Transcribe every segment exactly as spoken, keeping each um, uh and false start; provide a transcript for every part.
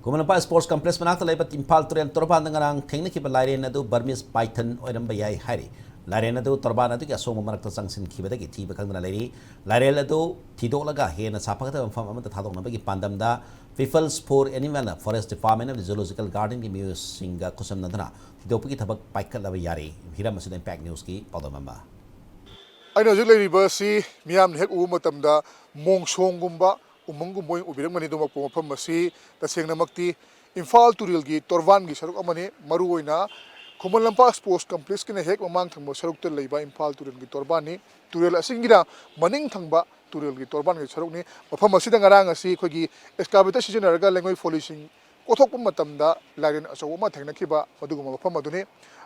Khuman Lampak sports complex ꯃꯅꯥꯛꯇ ꯂꯩꯕ ꯏꯝꯐꯥꯜ ꯇꯨꯔꯦꯜ ꯇꯣꯔꯕꯥꯟꯗ ꯉꯔꯥꯡ ꯊꯦꯡꯅꯈꯤꯕ ꯂꯥꯏꯔꯦꯟ ꯑꯗꯨ ꯕꯔꯃꯤꯁ ꯄꯥꯏꯊꯟ ꯑꯣꯏꯔꯝꯕ ꯌꯥꯏ ꯍꯥꯏꯔꯤ꯫ ꯂꯥꯏꯔꯦꯟ ꯑꯗꯨ ꯇꯣꯔꯕꯥꯟ ꯑꯗꯨꯒꯤ ꯑꯁꯣꯡꯕ ꯃꯔꯛꯇ ꯆꯪꯁꯤꯟꯈꯤꯕꯗꯒꯤ ꯊꯤꯕ ꯈꯪꯗꯅ ꯂꯩꯔꯤ꯫ ꯂꯥꯏꯔꯦꯟ ꯑꯗꯨ ꯊꯤꯗꯣꯛꯂꯒ ꯍꯦꯟꯅ ꯁꯥꯐꯒꯗꯕ ꯃꯐꯝ ꯑꯃꯗ ꯊꯥꯗꯣꯛꯅꯕꯒꯤ ꯄꯥꯟꯗꯝꯗ People's for Animal, Forest Department ꯑꯃꯗꯤ Zoological Gardenꯒꯤ ꯃꯤꯑꯣꯏꯁꯤꯡꯒ ꯈꯨꯠꯁꯝꯅꯗꯨꯅ ꯊꯤꯗꯣꯛꯄꯒꯤ ꯊꯕꯛ ꯄꯥꯏꯈꯠꯂꯕ ꯌꯥꯔꯦ꯫ ꯍꯤꯔꯝ ꯑꯁꯤꯗ Impact Newsꯀꯤ ꯄꯥꯎꯗꯝ ꯑꯃ꯫ ꯑꯩꯅ ꯍꯧꯖꯤꯛ ꯂꯩꯔꯤꯕ ꯑꯁꯤ ꯃꯤꯌꯥꯝꯅ ꯍꯦꯛ ꯎꯕ ꯃꯇꯝꯗ ꯃꯣꯡꯁꯣꯡꯒꯨꯝꯕ, ꯎꯃꯪꯒꯨꯝꯕ ꯑꯣꯏꯅ ꯎꯕꯤꯔꯝꯒꯅꯤ꯫ ꯑꯗꯨꯃꯛꯄꯨ ꯃꯐꯝ ꯑꯁꯤ ꯇꯁꯦꯡꯅꯃꯛꯇꯤ ꯏꯝꯐꯥꯜ ꯇꯨꯔꯦꯜꯒꯤ ꯇꯣꯔꯕꯥꯟꯒꯤ ꯁꯔꯨꯛ ꯑꯃꯅꯤ꯫ ꯃꯔꯨꯑꯣꯏꯅ ꯈꯨꯃꯟ ꯂꯝꯄꯥꯛ ꯁ꯭ꯄꯣꯔꯠꯁ ꯀꯝꯄ꯭ꯂꯦꯛꯁꯀꯤꯅ ꯍꯦꯛ ꯃꯃꯥꯡ ꯊꯪꯕ ꯁꯔꯨꯛꯇ ꯂꯩꯕ ꯏꯝꯐꯥꯜ ꯇꯨꯔꯦꯜꯒꯤ ꯇꯣꯔꯕꯥꯟꯅꯤ꯫ ꯇꯨꯔꯦꯜ ꯑꯁꯤꯒꯤꯅ ꯃꯅꯤꯡ ꯊꯪꯕ ꯇꯨꯔꯦꯜꯒꯤ ꯇꯣꯔꯕꯥꯟꯒꯤ ꯁꯔꯨꯛꯅꯤ꯫ ꯃꯐꯝ ꯑꯁꯤꯗ ꯉꯔꯥꯡ ꯑꯁꯤ ꯑꯩꯈꯣꯏꯒꯤ excavator ꯁꯤꯖꯤꯟꯅꯔꯒ ꯂꯩꯉꯣꯏ ꯐꯣꯜꯂꯤꯁꯤꯡ ꯀꯣꯊꯣꯛꯄ ꯃꯇꯝꯗ ꯂꯥꯏꯔꯦꯟ ꯑꯆꯧꯕ ꯑꯃ ꯊꯦꯡꯅꯈꯤꯕ, ꯃꯗꯨꯒꯨꯝꯕ ꯃꯐꯝ ꯑꯗꯨꯅꯤ꯫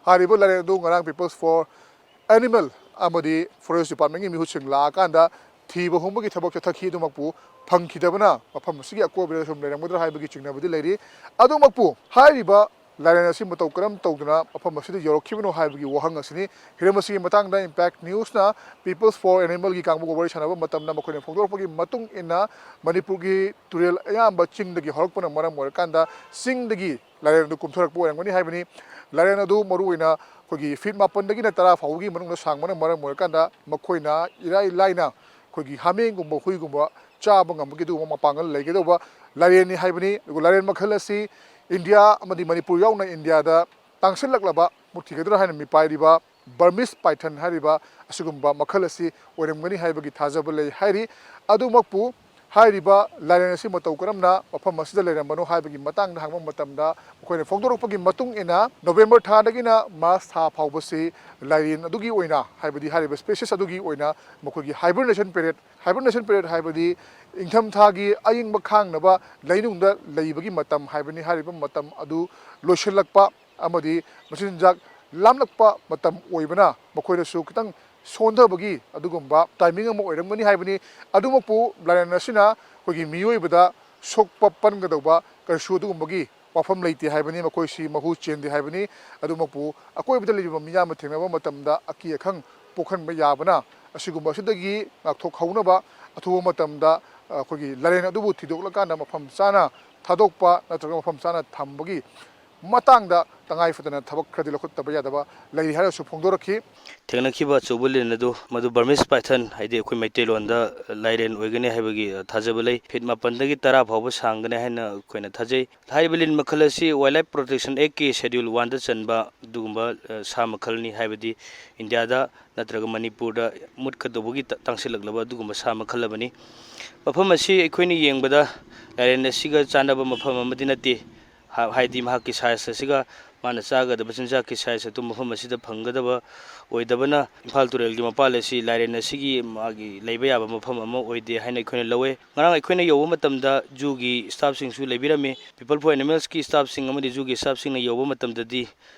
ꯍꯥꯏꯔꯤꯕ ꯂꯥꯏꯔꯦꯟ ꯑꯗꯨ ꯉꯔꯥꯡ People's for Animal ꯑꯃꯗꯤ Forest Departmentꯀꯤ ꯃꯤꯍꯨꯠꯁꯤꯡ ꯂꯥꯛꯑꯀꯥꯟꯗ ꯊꯤꯕ ꯍꯨꯝꯕꯒꯤ ꯊꯕꯛ ꯆꯠꯊꯈꯤ꯫ ꯑꯗꯨꯃꯛꯄꯨ ꯐꯪꯈꯤꯗꯕꯅ ꯃꯐꯝ ꯑꯁꯤꯒꯤ ꯑꯀꯣꯏꯕꯗ ꯁꯨꯝ ꯂꯩꯔꯝꯒꯗ꯭ꯔꯥ ꯍꯥꯏꯕꯒꯤ ꯆꯤꯡꯅꯕꯗꯤ ꯂꯩꯔꯤ꯫ ꯑꯗꯨꯃꯛꯄꯨ ꯍꯥꯏꯔꯤꯕ ꯂꯥꯏꯔꯦꯟ ꯑꯁꯤ ꯃꯇꯧ ꯀꯔꯝ ꯇꯧꯗꯨꯅ ꯃꯐꯝ ꯑꯁꯤꯗ ꯌꯧꯔꯛꯈꯤꯕꯅꯣ ꯍꯥꯏꯕꯒꯤ ꯋꯥꯍꯪ ꯑꯁꯤꯅꯤ꯫ ꯍꯤꯔꯝ ꯑꯁꯤꯒꯤ ꯃꯇꯥꯡꯗ Impact Newsꯅ People's for Animalꯒꯤ ꯀꯥꯡꯕꯨꯒ ꯋꯥꯔꯤ ꯁꯥꯟꯅꯕ ꯃꯇꯝꯗ ꯃꯈꯣꯏꯅ ꯐꯣꯡꯗꯣꯔꯛꯄꯒꯤ ꯃꯇꯨꯡ ꯏꯟꯅ, ꯃꯅꯤꯄꯨꯔꯒꯤ ꯇꯨꯔꯦꯜ ꯑꯌꯥꯝꯕ ꯆꯤꯡꯗꯒꯤ ꯍꯧꯔꯛꯄꯅ ꯃꯔꯝ ꯑꯣꯏꯔꯀꯥꯟꯗ ꯆꯤꯡꯗꯒꯤ ꯂꯥꯏꯔꯦꯟ ꯑꯗꯨ ꯀꯨꯝꯊꯔꯛꯄ ꯑꯣꯏꯔꯝꯒꯅꯤ ꯍꯥꯏꯕꯅꯤ꯫ ꯂꯥꯏꯔꯦꯟ ꯑꯗꯨ ꯃꯔꯨꯑꯣꯏꯅ ꯑꯩꯈꯣꯏꯒꯤ ꯐꯤꯠ ꯃꯥꯄꯟꯗꯒꯤꯅ ꯇꯔꯥ ꯐꯥꯎꯕꯒꯤ ꯃꯅꯨꯡꯗ ꯁꯥꯡꯕꯅ ꯃꯔꯝ ꯑꯣꯏꯔꯀꯥꯟꯗ ꯃꯈꯣꯏꯅ ꯏꯔꯥꯏ ꯂꯥꯏꯅ ꯑꯩꯈꯣꯏꯒꯤ ꯍꯥꯃꯦꯡꯒꯨꯝꯕ, ꯍꯨꯏꯒꯨꯝꯕ ꯆꯥꯕ ꯉꯝꯕꯒꯤ ꯑꯗꯨꯒꯨꯝꯕ ꯃꯄꯥꯡꯒꯜ ꯂꯩꯒꯗꯧꯕ ꯂꯥꯏꯔꯦꯟꯅꯤ ꯍꯥꯏꯕꯅꯤ꯫ ꯑꯗꯨꯒ ꯂꯥꯏꯔꯦꯟ ꯃꯈꯜ ꯑꯁꯤ ꯏꯟꯗꯤꯌꯥ ꯑꯃꯗꯤ ꯃꯅꯤꯄꯨꯔ ꯌꯥꯎꯅ ꯏꯟꯗꯤꯌꯥꯗ ꯇꯥꯡꯁꯤꯜꯂꯛꯂꯕ, ꯃꯨꯠꯈꯤꯒꯗ꯭ꯔꯥ ꯍꯥꯏꯅ ꯃꯤꯄꯥꯏꯔꯤꯕ ꯕꯔꯃꯤꯁ ꯄꯥꯏꯊꯟ ꯍꯥꯏꯔꯤꯕ ꯑꯁꯤꯒꯨꯝꯕ ꯃꯈꯜ ꯑꯁꯤ ꯑꯣꯏꯔꯝꯒꯅꯤ ꯍꯥꯏꯕꯒꯤ ꯊꯥꯖꯕ ꯂꯩ ꯍꯥꯏꯔꯤ꯫ ꯑꯗꯨꯃꯛꯄꯨ ꯍꯥꯏꯔꯤꯕ ꯂꯥꯏꯔꯦꯟ ꯑꯁꯤ ꯃꯇꯧ ꯀꯔꯝꯅ ꯃꯐꯝ ꯑꯁꯤꯗ ꯂꯩꯔꯝꯕꯅꯣ ꯍꯥꯏꯕꯒꯤ ꯃꯇꯥꯡꯗ ꯍꯪꯕ ꯃꯇꯝꯗ, ꯃꯈꯣꯏꯅ ꯐꯣꯡꯗꯣꯔꯛꯄꯒꯤ ꯃꯇꯨꯡ ꯏꯟꯅ, ꯅꯣꯕꯦꯝꯕꯔ ꯊꯥꯗꯒꯤꯅ ꯃꯥꯔꯆ ꯊꯥ ꯐꯥꯎꯕꯁꯤ ꯂꯥꯏꯔꯦꯟ ꯑꯗꯨꯒꯤ ꯑꯣꯏꯅ, ꯍꯥꯏꯕꯗꯤ ꯍꯥꯏꯔꯤꯕ species ꯑꯗꯨꯒꯤ ꯑꯣꯏꯅ ꯃꯈꯣꯏꯒꯤ hibernation period, hibernation period ꯍꯥꯏꯕꯗꯤ ꯏꯪꯊꯝꯊꯥꯒꯤ ꯑꯏꯪꯕ ꯈꯥꯡꯅꯕ ꯂꯩꯅꯨꯡꯗ ꯂꯩꯕꯒꯤ ꯃꯇꯝ ꯍꯥꯏꯕꯅꯤ꯫ ꯍꯥꯏꯔꯤꯕ ꯃꯇꯝ ꯑꯗꯨ ꯂꯣꯏꯁꯤꯜꯂꯛꯄ ꯑꯃꯗꯤ ꯃꯆꯤꯟꯖꯥꯛ ꯂꯥꯝꯂꯛꯄ ꯃꯇꯝ ꯑꯣꯏꯕꯅ ꯃꯈꯣꯏꯗꯁꯨ ꯈꯤꯇꯪ ꯁꯣꯟꯊꯕꯒꯤ ꯑꯗꯨꯒꯨꯝꯕ timing ꯑꯃ ꯑꯣꯏꯔꯝꯒꯅꯤ ꯍꯥꯏꯕꯅꯤ꯫ ꯑꯗꯨꯃꯛꯄꯨ ꯂꯥꯏꯔꯦꯟ ꯑꯁꯤꯅ ꯑꯩꯈꯣꯏꯒꯤ ꯃꯤꯑꯣꯏꯕꯗ ꯁꯣꯛꯄ ꯄꯟꯒꯗꯧꯕ ꯀꯔꯤꯁꯨ ꯑꯗꯨꯒꯨꯝꯕꯒꯤ ꯋꯥꯐꯝ ꯂꯩꯇꯦ ꯍꯥꯏꯕꯅꯤ꯫ ꯃꯈꯣꯏꯁꯤ ꯃꯍꯨ ꯆꯦꯟꯗꯦ ꯍꯥꯏꯕꯅꯤ꯫ ꯑꯗꯨꯃꯛꯄꯨ ꯑꯀꯣꯏꯕꯗ ꯂꯩꯔꯤꯕ ꯃꯤꯌꯥꯝꯅ ꯊꯦꯡꯅꯕ ꯃꯇꯝꯗ ꯑꯀꯤ ꯑꯈꯪ ꯄꯣꯛꯍꯟꯕ ꯌꯥꯕꯅ, ꯑꯁꯤꯒꯨꯝꯕ ꯑꯁꯤꯗꯒꯤ ꯉꯥꯛꯊꯣꯛꯍꯧꯅꯕ ꯑꯊꯨꯕ ꯃꯇꯝꯗ ꯑꯩꯈꯣꯏꯒꯤ ꯂꯥꯏꯔꯦꯟ ꯑꯗꯨꯕꯨ ꯊꯤꯗꯣꯛꯂꯀꯥꯟꯗ ꯃꯐꯝ ꯆꯥꯅ ꯊꯥꯗꯣꯛꯄ ꯅꯠꯇ꯭ꯔꯒ ꯃꯐꯝ ꯆꯥꯅ ꯊꯝꯕꯒꯤ ꯃꯇꯥꯡꯗ ꯇꯉꯥꯏ ꯐꯗꯅ ꯊꯕꯛ ꯈꯔꯗꯤ ꯂꯧꯈꯠꯇꯕ ꯌꯥꯗꯕ ꯂꯩꯔꯤ ꯍꯥꯏꯔꯁꯨ ꯐꯣꯡꯗꯣꯔꯛꯈꯤ꯫ ꯊꯦꯡꯅꯈꯤꯕ ꯑꯆꯧꯕ ꯂꯤꯟ ꯑꯗꯨ ꯃꯗꯨ Burmese python, ꯍꯥꯏꯗꯤ ꯑꯩꯈꯣꯏ ꯃꯩꯇꯩꯂꯣꯟꯗ ꯂꯥꯏꯔꯦꯟ ꯑꯣꯏꯒꯅꯤ ꯍꯥꯏꯕꯒꯤ ꯊꯥꯖꯕ ꯂꯩ꯫ ꯐꯤꯠ ꯃꯥꯄꯟꯗꯒꯤ ꯇꯔꯥ ꯐꯥꯎꯕ ꯁꯥꯡꯒꯅꯤ ꯍꯥꯏꯅ ꯑꯩꯈꯣꯏꯅ ꯊꯥꯖꯩ꯫ ꯍꯥꯏꯔꯤꯕ ꯂꯤꯟ ꯃꯈꯜ ꯑꯁꯤ Wildlife Protection Act ꯀꯤ Schedule one ꯗ ꯆꯟꯕ ꯑꯗꯨꯒꯨꯝꯕ, ꯑ, ꯁꯥ ꯃꯈꯜꯅꯤ, ꯍꯥꯏꯕꯗꯤ ꯏꯟꯗꯤꯌꯥꯗ ꯅꯠꯇ꯭ꯔꯒ ꯃꯅꯤꯄꯨꯔꯗ ꯃꯨꯠꯀꯗꯧꯕꯒꯤ ꯇ-, ꯇꯥꯡꯁꯤꯜꯂꯛꯂꯕ ꯑꯗꯨꯒꯨꯝꯕ ꯁꯥ ꯃꯈꯜ ꯑꯃꯅꯤ꯫ ꯃꯐꯝ ꯑꯁꯤ ꯑꯩꯈꯣꯏꯅ ꯌꯦꯡꯕꯗ ꯂꯥꯏꯔꯦꯟ ꯑꯁꯤꯒ ꯆꯥꯟꯅꯕ ꯃꯐꯝ ꯑꯃꯗꯤ ꯅꯠꯇꯦ꯫ ꯍꯥ-, ꯍꯥꯏꯗꯤ ꯃꯍꯥꯛꯀꯤ size ꯑꯁꯤꯒ ꯃꯥꯅ ꯆꯥꯒꯗꯕ ꯆꯤꯟꯖꯥꯛꯀꯤ size ꯑꯗꯨ ꯃꯐꯝ ꯑꯁꯤꯗ ꯐꯪꯒꯗꯕ ꯑꯣꯏꯗꯕꯅ, ꯏꯝꯐꯥꯜ ꯇꯨꯔꯦꯜꯒꯤ ꯃꯄꯥꯜ ꯑꯁꯤ ꯂꯥꯏꯔꯦꯟ ꯑꯁꯤꯒꯤ ꯃꯥꯒꯤ ꯂꯩꯕ ꯌꯥꯕ ꯃꯐꯝ ꯑꯃ ꯑꯣꯏꯗꯦ ꯍꯥꯏꯅ ꯑꯩꯈꯣꯏꯅ ꯂꯧꯋꯦ꯫ ꯉꯔꯥꯡ ꯑꯩꯈꯣꯏꯅ ꯌꯧꯕ ꯃꯇꯝꯗ zoo ꯒꯤ staff ꯁꯤꯡꯁꯨ ꯂꯩꯕꯤꯔꯝꯃꯤ꯫ People for Animals ꯀꯤ staff ꯁꯤꯡ ꯑꯃꯗꯤ zoo ꯒꯤ staff ꯁꯤꯡꯅ ꯌꯧꯕ ꯃꯇꯝꯗꯗꯤ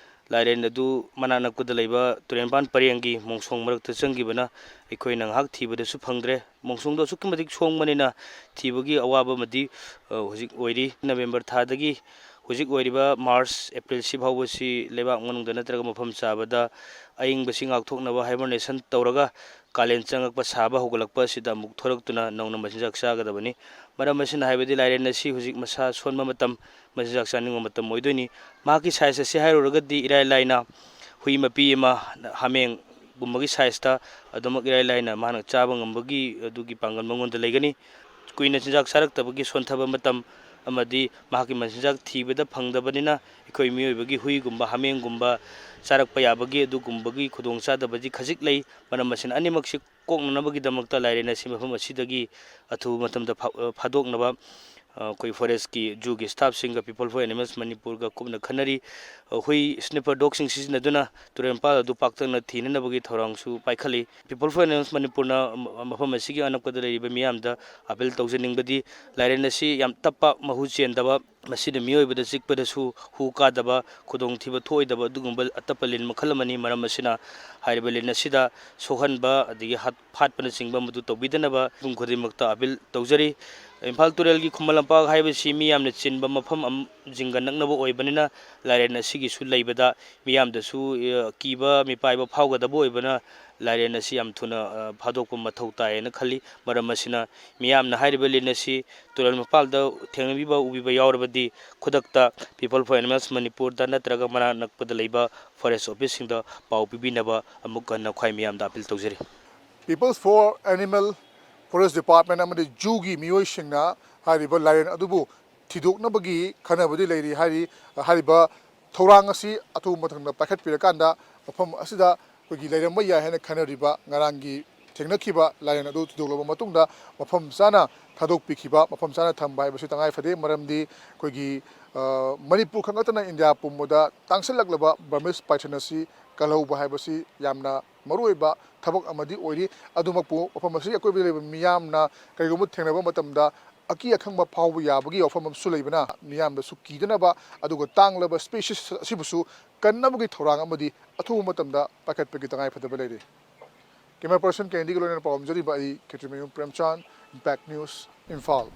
ꯂꯥꯏꯔꯦꯟ ꯑꯗꯨ ꯃꯅꯥꯛ ꯅꯛꯄꯗ ꯂꯩꯕ ꯇꯨꯔꯦꯟꯄꯥꯟ ꯄꯔꯦꯡꯒꯤ ꯃꯣꯡꯁꯣꯡ ꯃꯔꯛꯇ ꯆꯪꯈꯤꯕꯅ ꯑꯩꯈꯣꯏꯅ ꯉꯥꯏꯍꯥꯛ ꯊꯤꯕꯗꯁꯨ ꯐꯪꯗ꯭ꯔꯦ꯫ ꯃꯣꯡꯁꯣꯡꯗꯣ ꯑꯁꯨꯛꯀꯤ ꯃꯇꯤꯛ ꯁꯣꯡꯕꯅꯤꯅ ꯊꯤꯕꯒꯤ ꯑꯋꯥꯕ ꯑꯃꯗꯤ, ꯑ, ꯍꯧꯖꯤꯛ ꯑꯣꯏꯔꯤ꯫ ꯅꯕꯦꯝꯕꯔ ꯊꯥꯗꯒꯤ ꯍꯧꯖꯤꯛ ꯑꯣꯏꯔꯤꯕ ꯃꯥꯔꯆ, ꯑꯦꯄ꯭ꯔꯤꯜ ꯁꯤ ꯐꯥꯎꯕꯁꯤ ꯂꯩꯕꯥꯛ ꯃꯅꯨꯡꯗ ꯅꯠꯇ꯭ꯔꯒ ꯃꯐꯝ ꯆꯥꯕꯗ ꯑꯏꯪꯕꯁꯤ ꯉꯥꯛꯊꯣꯛꯅꯕ hibernation ꯇꯧꯔꯒ ꯀꯥꯂꯦꯟ ꯆꯪꯉꯛꯄ ꯁꯥꯕ ꯍꯧꯒꯠꯂꯛꯄ ꯑꯁꯤꯗ ꯑꯃꯨꯛ ꯊꯣꯔꯛꯇꯨꯅ ꯅꯧꯅ ꯃꯆꯤꯟꯖꯥꯛ ꯆꯥꯒꯗꯕꯅꯤ꯫ ꯃꯔꯝ ꯑꯁꯤꯅ ꯍꯥꯏꯕꯗꯤ ꯂꯥꯏꯔꯦꯟ ꯑꯁꯤ ꯍꯧꯖꯤꯛ ꯃꯁꯥ ꯁꯣꯟꯕ ꯃꯇꯝ, ꯃꯆꯤꯟꯖꯥꯛ ꯆꯥꯅꯤꯡꯕ ꯃꯇꯝ ꯑꯣꯏꯗꯣꯏꯅꯤ꯫ ꯃꯍꯥꯛꯀꯤ size ꯑꯁꯤ ꯍꯥꯏꯔꯨꯔꯒꯗꯤ ꯏꯔꯥꯏ ꯂꯥꯏꯅ ꯍꯨꯏ ꯃꯄꯤ ꯑꯃ, ꯍꯥꯃꯦꯡꯒꯨꯝꯕꯒꯤ size ꯇ ꯑꯗꯨꯃꯛ ꯏꯔꯥꯏ ꯂꯥꯏꯅ ꯃꯍꯥꯛꯅ ꯆꯥꯕ ꯉꯝꯕꯒꯤ ꯑꯗꯨꯒꯤ ꯄꯥꯡꯒꯜ ꯃꯉꯣꯟꯗ ꯂꯩꯒꯅꯤ꯫ ꯀꯨꯏꯅ ꯆꯤꯟꯖꯥꯛ ꯆꯥꯔꯛꯇꯕꯒꯤ ꯁꯣꯟꯊꯕ ꯃꯇꯝ ꯑꯃꯗꯤ ꯃꯍꯥꯛꯀꯤ ꯃꯆꯤꯟꯖꯥꯛ ꯊꯤꯕꯗ ꯐꯪꯗꯕꯅꯤꯅ ꯑꯩꯈꯣꯏ ꯃꯤꯑꯣꯏꯕꯒꯤ ꯍꯨꯏꯒꯨꯝꯕ ꯍꯥꯃꯦꯡꯒꯨꯝꯕ ꯆꯥꯔꯛꯄ ꯌꯥꯕꯒꯤ ꯑꯗꯨꯒꯨꯝꯕꯒꯤ ꯈꯨꯗꯣꯡꯆꯥꯗꯕꯗꯤ ꯈꯖꯤꯛ ꯂꯩ꯫ ꯃꯔꯝ ꯑꯁꯤꯅ ꯑꯅꯤꯃꯛꯁꯤ ꯀꯣꯛꯅꯅꯕꯒꯤꯗꯃꯛꯇ ꯂꯥꯏꯔꯦꯟ ꯑꯁꯤ ꯃꯐꯝ ꯑꯁꯤꯗꯒꯤ ꯑꯊꯨꯕ ꯃꯇꯝꯗ ꯐꯥ-, ꯐꯥꯗꯣꯛꯅꯕ, ꯑ, ꯑꯩꯈꯣꯏ forest ꯀꯤ, zoo ꯒꯤ staff ꯁꯤꯡꯒ People for Animals ꯃꯅꯤꯄꯨꯔꯒ ꯀꯨꯞꯅ ꯈꯟꯅꯔꯤ꯫ ꯑ, ꯍꯨꯏ sniffer dog ꯁꯤꯡ ꯁꯤꯖꯤꯟꯅꯗꯨꯅ ꯇꯨꯔꯦꯜ ꯃꯄꯥꯜ ꯑꯗꯨ ꯄꯥꯛꯇꯛꯅ ꯊꯤꯅꯅꯕꯒꯤ ꯊꯧꯔꯥꯡꯁꯨ ꯄꯥꯏꯈꯠꯂꯤ꯫ People for Animals ꯃꯅꯤꯄꯨꯔꯅ ꯃ-, ꯃꯐꯝ ꯑꯁꯤꯒꯤ ꯑꯅꯛꯄꯗ ꯂꯩꯔꯤꯕ ꯃꯤꯌꯥꯝꯗ appeal ꯇꯧꯖꯅꯤꯡꯕꯗꯤ ꯂꯥꯏꯔꯦꯟ ꯑꯁꯤ ꯌꯥꯝ ꯇꯞꯄ, ꯃꯍꯨ ꯆꯦꯟꯗꯕ, ꯃꯁꯤꯅ ꯃꯤꯑꯣꯏꯕꯗ ꯆꯤꯛꯄꯗꯁꯨ ꯍꯨ ꯀꯥꯗꯕ, ꯈꯨꯗꯣꯡꯊꯤꯕ ꯊꯣꯛꯑꯣꯏꯗꯕ ꯑꯗꯨꯒꯨꯝꯕ ꯑꯇꯞꯄ ꯂꯤꯟ ꯃꯈꯜ ꯑꯃꯅꯤ꯫ ꯃꯔꯝ ꯑꯁꯤꯅ ꯍꯥꯏꯔꯤꯕ ꯂꯤꯟ ꯑꯁꯤꯗ ꯁꯣꯛꯍꯟꯕ ꯑꯗꯒꯤ ꯍꯥꯠ-, ꯍꯥꯠꯄꯅꯆꯤꯡꯕ ꯃꯗꯨ ꯇꯧꯕꯤꯗꯅꯕ ꯃꯤꯄꯨꯝ ꯈꯨꯗꯤꯡꯃꯛꯇ appeal ꯇꯧꯖꯔꯤ꯫ ꯏꯝꯐꯥꯜ ꯇꯨꯔꯦꯜꯒꯤ ꯈꯨꯃꯟ ꯂꯝꯄꯥꯛ ꯍꯥꯏꯕꯁꯤ ꯃꯤ ꯌꯥꯝꯅ ꯆꯤꯟꯕ ꯃꯐꯝ ꯑꯝ-, ꯁꯤꯡꯒ ꯅꯛꯅꯕ ꯑꯣꯏꯕꯅꯤꯅ ꯂꯥꯏꯔꯦꯟ ꯑꯁꯤꯒꯤꯁꯨ ꯂꯩꯕꯗ ꯃꯤꯌꯥꯝꯗꯁꯨ, ꯑ, ꯀꯤꯕ ꯃꯤꯄꯥꯏꯕ ꯐꯥꯎꯒꯗꯕ ꯑꯣꯏꯕꯅ ꯂꯥꯏꯔꯦꯟ ꯑꯁꯤ ꯌꯥꯝ ꯊꯨꯅ, ꯑ, ꯐꯥꯗꯣꯛꯄ ꯃꯊꯧ ꯇꯥꯏꯌꯦꯅ ꯈꯜꯂꯤ꯫ ꯃꯔꯝ ꯑꯁꯤꯅ ꯃꯤꯌꯥꯝꯅ ꯍꯥꯏꯔꯤꯕ ꯂꯤꯟ ꯑꯁꯤ ꯇꯨꯔꯦꯜ ꯃꯄꯥꯜꯗ ꯊꯦꯡꯅꯕꯤꯕ, ꯎꯕꯤꯕ ꯌꯥꯎꯔꯕꯗꯤ ꯈꯨꯗꯛꯇ People for Animals ꯃꯅꯤꯄꯨꯔꯗ ꯅꯠꯇ꯭ꯔꯒ ꯃꯅꯥꯛ ꯅꯛꯄꯗ ꯂꯩꯕ forest officeꯁꯤꯡꯗ ꯄꯥꯎ ꯄꯤꯕꯤꯅꯕ ꯑꯃꯨꯛ ꯍꯟꯅ ꯈ꯭ꯋꯥꯏ ꯃꯤꯌꯥꯝꯗ appeal ꯇꯧꯖꯔꯤ꯫ People for Animal, Forest Department ꯑꯃꯗꯤ ꯖꯨꯒꯤ ꯃꯤꯑꯣꯏꯁꯤꯡꯅ ꯍꯥꯏꯔꯤꯕ ꯂꯥꯏꯔꯦꯟ ꯑꯗꯨꯕꯨ ꯊꯤꯗꯣꯛꯅꯕꯒꯤ ꯈꯟꯅꯕꯗꯤ ꯂꯩꯔꯤ꯫ ꯍꯥꯏꯔꯤ, ꯍꯥꯏꯔꯤꯕ ꯊꯧꯔꯥꯡ ꯑꯁꯤ ꯑꯊꯨꯕ ꯃꯇꯝꯗ ꯄꯥꯏꯈꯠꯄꯤꯔꯀꯥꯟꯗ ꯃꯐꯝ ꯑꯁꯤꯗ ꯑꯩꯈꯣꯏꯒꯤ ꯂꯩꯔꯝꯕ ꯌꯥꯏ ꯍꯥꯏꯅ ꯈꯟꯅꯔꯤꯕ ꯉꯔꯥꯡꯒꯤ ꯊꯦꯡꯅꯈꯤꯕ ꯂꯥꯏꯔꯦꯟ ꯑꯗꯨ ꯊꯤꯗꯣꯛꯂꯕ ꯃꯇꯨꯡꯗ ꯃꯐꯝ ꯆꯥꯅ ꯊꯥꯗꯣꯛꯄꯤꯈꯤꯕ, ꯃꯐꯝ ꯆꯥꯅ ꯊꯝꯕ ꯍꯥꯏꯕꯁꯤ ꯇꯉꯥꯏ ꯐꯗꯦ꯫ ꯃꯔꯝꯗꯤ ꯑꯩꯈꯣꯏꯒꯤ, ꯑ, ꯃꯅꯤꯄꯨꯔ ꯈꯛ ꯅꯠꯇꯅ ꯏꯟꯗꯤꯌꯥ ꯄꯨꯝꯕꯗ ꯇꯥꯡꯁꯤꯜꯂꯛꯂꯕ Burmese python ꯑꯁꯤ ꯀꯜꯍꯧꯕ ꯍꯥꯏꯕꯁꯤ ꯌꯥꯝꯅ ꯃꯔꯨꯑꯣꯏꯕ ꯊꯕꯛ ꯑꯃꯗꯤ ꯑꯣꯏꯔꯤ꯫ ꯑꯗꯨꯃꯛꯄꯨ ꯃꯐꯝ ꯑꯁꯤꯒꯤ ꯑꯀꯣꯏꯕꯗ ꯂꯩꯕ ꯃꯤꯌꯥꯝꯅ ꯀꯔꯤꯒꯨꯝꯕ ꯊꯦꯡꯅꯕ ꯃꯇꯝꯗ ꯑꯀꯤ ꯑꯈꯪꯕ ꯐꯥꯎꯕ ꯌꯥꯕꯒꯤ ꯋꯥꯐꯝ ꯑꯃꯁꯨ ꯂꯩꯕꯅ, ꯃꯤꯌꯥꯝꯗꯁꯨ ꯀꯤꯗꯅꯕ ꯑꯗꯨꯒ ꯇꯥꯡꯂꯕ species ꯑꯁꯤꯕꯨꯁꯨ ꯀꯟꯅꯕꯒꯤ ꯊꯧꯔꯥꯡ ꯑꯃꯗꯤ ꯑꯊꯨꯕ ꯃꯇꯝꯗ ꯄꯥꯏꯈꯠꯄꯒꯤ ꯇꯉꯥꯏ ꯐꯗꯕ ꯂꯩꯔꯤ꯫ Camera person ꯀꯦꯅꯦꯗꯤꯒ ꯂꯣꯏꯅꯅ ꯄꯥꯎ ꯄꯥꯖꯔꯤꯕ ꯑꯩ ꯈꯦꯇ꯭ꯔꯤꯃꯌꯨꯝ ꯄ꯭ꯔꯦꯝꯆꯥꯟ, Impact News, ꯏꯝꯐꯥꯜ꯫